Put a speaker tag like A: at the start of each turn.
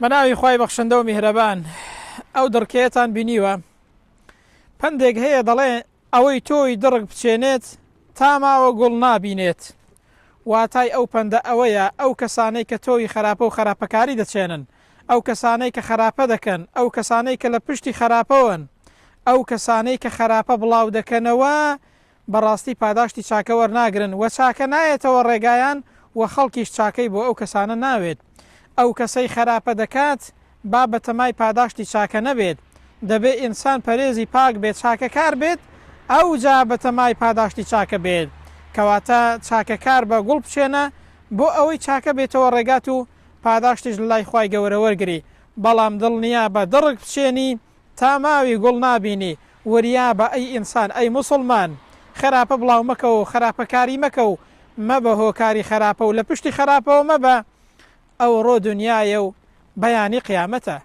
A: بەناوی خوای بەخشندە و میهرەبان ئەو دڕکەیەتان بینیوە؟ پەندێک هەیە دەڵێ ئەوەی تۆوی دڕک بچێنێت تا ماوە گوڵ نابینێت واتای ئەو پەندە ئەوەیە ئەو کەسانەی کە تۆوی خەراپە و خەراپەکاری دەچێنن ئەو کەسانەی کە خەراپە دەکەن ئەو کەسانەی کە لە پشتی خەراپەوەن ئەو کەسانەی کە خەراپە بڵاو دەکەنەوە بەڕاستی پاداشتی چاکە وەرناگرن وە چاکە نایەتەوە ڕێگایان وە خەڵکیش چاکەی بۆ ئەو کەسانە ناوێت ئەو کەسەی خەراپە دەکات با بەتەمای پاداشتی چاکە نەبێت دەبێ ئینسان پەرێزی پاک بێت چاکەکار بێت ئەوجا بەتەمای پاداشتی چاکە بێت کەواتە چاکەکار بە گوڵ بچێنە بۆ ئەوەی چاکە بێتەوە ڕێگات و پاداشتیش لەلای خوای گەورە وەرگری بەڵام دڵنیابە دڕک بچێنی تا ماوی گوڵ نابینی وریابە ئەی ئینسان ئەی موسڵمان خەراپە بڵاو مەکەوە و خەراپەکاری مەکە و مەبە هۆکاری خەراپە و لە پشتی خەراپەوە مەبە ئەوڕۆ دونیایە و بەیانی قیامەتە.